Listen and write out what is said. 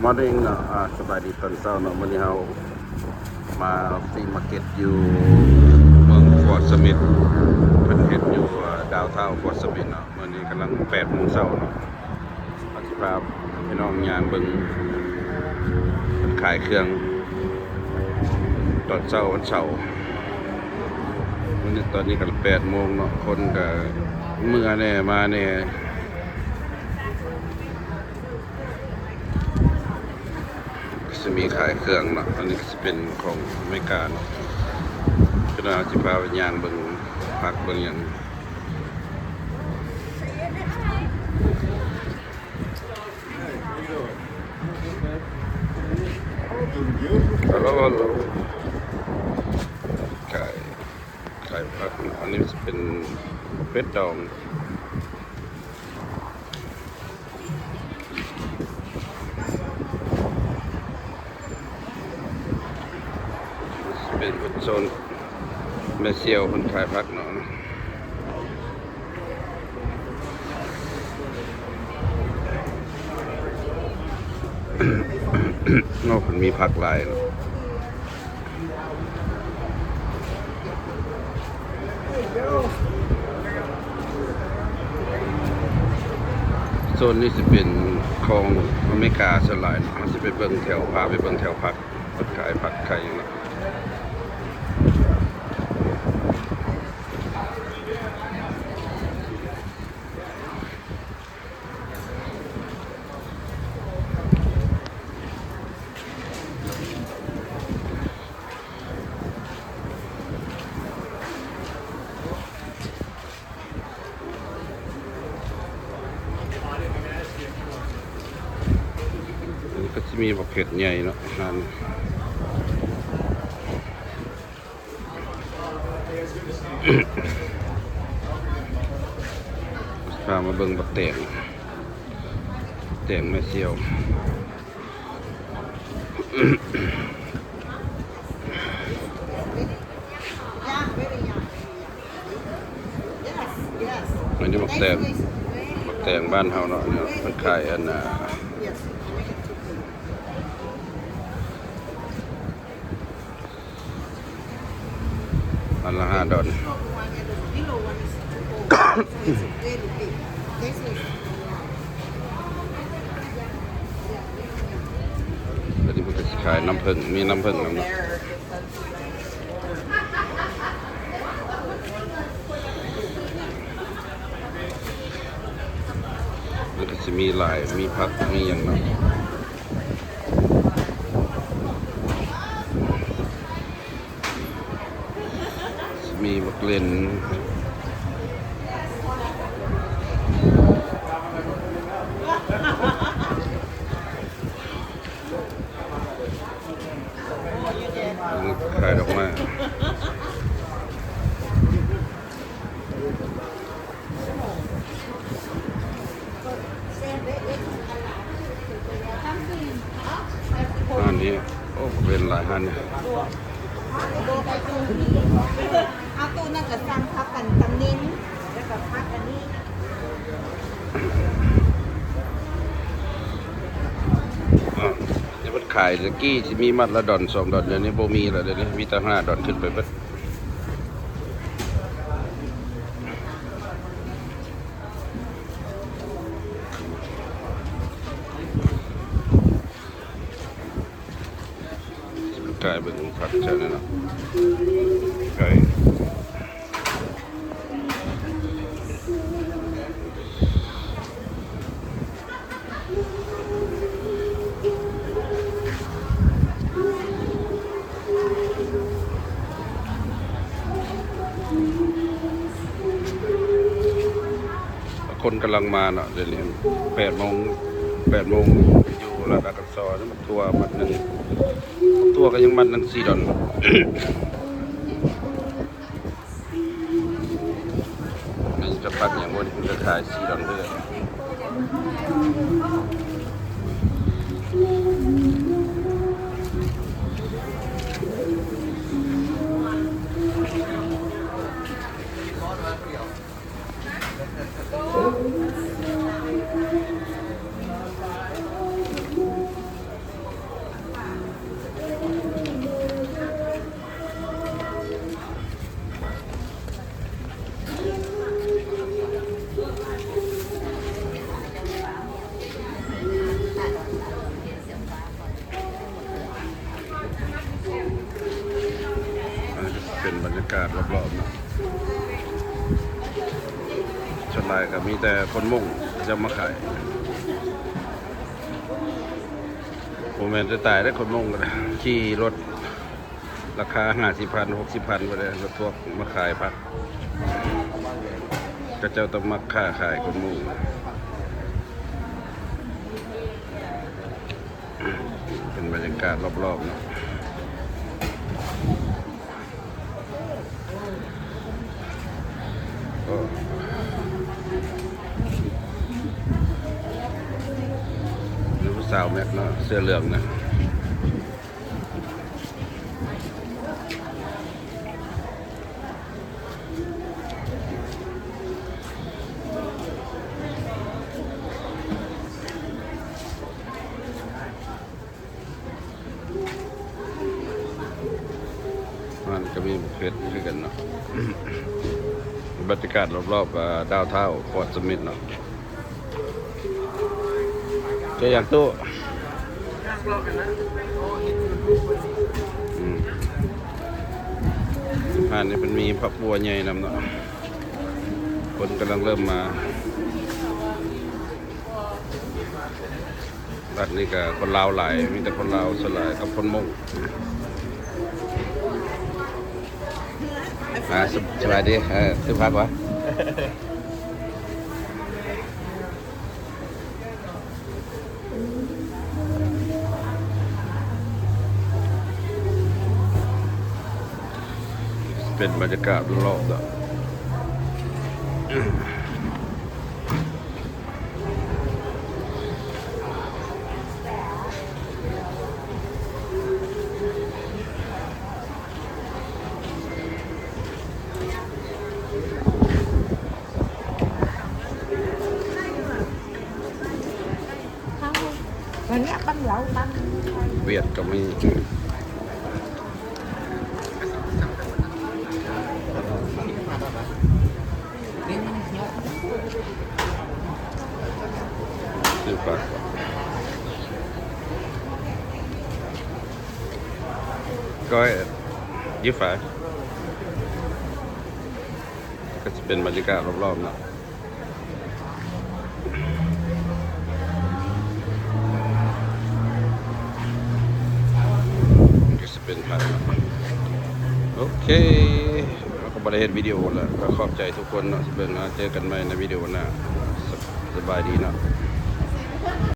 Morning ເນາະ ອາ ສະບາຍດີຕອນເຊົ້າເນາະ. ມື້ນີ້ເຮົາມາ Flea Market ຢູ່ເມືອງ Fort Smith ເພິ່ນເຮັດຢູ່ ອາ Downtown Fort Smith ເນາະ. ມື້ນີ້ກຳລັງແປດໂມງເຊົ້າເນາະ. ເຮົາຊິພາພີ່ນ້ອງຍ່າງເບິ່ງເພິ່ນຂາຍເຄື່ອງຕອນເຊົ້າວັນເສົາ. ມື້ນີ້ ຕອນນີ້ກໍແປດໂມງເນາະ ຄົນກໍເມືອແດ່ມາແດ່. ກໍຊິມີຂາຍເຄື່ອງເນາະ. ອັນນີ້ກໍຊິເປັນຂອງອາເມລິກາເນາະ. ເພິ່ນວ່າຊິພາໄປຍ່າງເບິ່ງຜັກເບິ່ງຫຍັງ. ຮັລໂຫຼ ຮັລໂຫຼ ຂາຍ ຂາຍຜັກເນາະ. ອັນນີ້ຊິເປັນເປັດດອງ. ເປັນໂຊນແມ່ສ່ຽວເພິ່ນຂາຍຜັກເນາະ. ໂອ້ ເພິ່ນມີຜັກຫຼາຍເນາະ. ໂຊນນີ້ຊິເປັນຂອງອາເມລິກາສ່ວນຫຼາຍເນາະ. ເຮົາຊິໄປເບິ່ງແຖວ ພາໄປເບິ່ງແຖວຜັກ ເພິ່ນຂາຍຜັກຂາຍຫຍັງເນາະ. ອັນນີ້ກໍຊິມີບັກເຜັດໃຫຍ່ເນາະ ຫັ້ນ. ພາມາເບິ່ງບັກແຕງ ແຕງແມ່ສ່ຽວ. ອັນນີ້ບັກແຕງ ບັກແຕງບ້ານເຮົາເນາະ. ເພິ່ນຂາຍອັນນ່າ ອັນລະຫ້າດອນ. ອັນນີ້ເພິ່ນກໍຊິຂາຍນ້ຳເຜິ້ງ ມີນ້ຳເຜິ້ງນຳເນາະ. ມັນກໍຊິມີຫຼາຍ ມີຜັກ ມີຫຍັງເນາະ. ມີບັກເລັ່ນ ຂາຍດອກໄມ້. ຮ້ານນີ້ ໂອ້ ເປັນຫຼາຍຮ້ານນີ້. ເອົາຕູ້ນັ້ນກໍສັ່ງຜັກກັນຕຳນິນ ແລ້ວກໍຜັກອັນນີ້. ອາ ດຽວເພິ່ນຂາຍ ແຕ່ກີ້ຊິມີມັດລະດອນສອງດອນ ດຽວນີ້ບໍ່ມີແລ້ວ ດຽວນີ້ມີແຕ່ຫ້າດອນຂຶ້ນໄປເບິດ. ກາຍເບິ່ງຄັກແທ້ເນາະ ໄກ. ຄົນກຳລັງມາເນາະ ດຽວນີ້ແປດໂມງ ແປດໂມງ ຢູ່ລາດອາກະຊໍ. ໝາກຖົ່ວມັດໜຶ່ງ ໝາກຖົ່ວກໍຍັງມັດໜຶ່ງສີ່ດອນ. ອັນນີ້ຈະປັກຫຍັງບໍ່? ນີ້ເພິ່ນກໍຂາຍສີ່ດອນເດີ້. ເ ກາດລອບໆເນາະ ສ່ວນຫຼາຍກໍມີແຕ່ຄົນມົ້ງເຂົາເຈົ້າມາຂາຍ ບໍ່ແມ່ນແຕ່ຕາຍເດ້ ຄົນມົ້ງກໍໄດ້ ຂີ່ລົດລາຄາຫ້າສິບພັນ ຫົກສິບພັນພຸ້ນເດ້ ລົດພວກມາຂາຍຜັກ ເຂົາເຈົ້າຕ້ອງມັກຄ້າຂາຍຄົນມົ້ງ. ເປັນບັນຍາກາດລອບໆເນາະ ໂອ້ ມີຜູ້ສາວແມັກເນາະ ເສື້ອເຫຼືອງນະ. ມັນກໍມີໝາກເຜັດຄືກັນເນາະ ບັນຍາກາດລອບໆ ອາ ດາວທາວ ຟອດສະມິດເນາະ. ເຈົ້າຢາກຕູ້ ອືມ ຮ້ານນີ້ເພິ່ນມີຝັກບົວໃຫຍ່ນຳເນາະ ຄົນກຳລັງເລີ່ມມາ ວັດນີ້ກໍຄົນລາວຫຼາຍ ມີແຕ່ຄົນລາວສ່ວນຫຼາຍກັບຄົນມົ້ງ. ອ່າ ສະ ສະບາຍດີ ເອີ ຊື້ຜັກຫວາ? ເປັນບັນຍາກາດລອບໆ ຫວຽດກໍມີ. ຊື້ຝາກ ກໍຢູ່ຝາກ ກໍຊິເປັນບັນຍາກາດລອບໆເນາະ. ກໍຊິເປັນໄທເນາະ ໂອເຄ ເຮົາກໍບໍ່ໄດ້ເຮັດວິດີໂອແລ້ວ ກໍຂອບໃຈທຸກຄົນເນາະທີ່ເບິ່ງ ເຈີກັນໃໝ່ໃນວິດີໂອໜ້າ ສະ ສະບາຍດີເນາະ.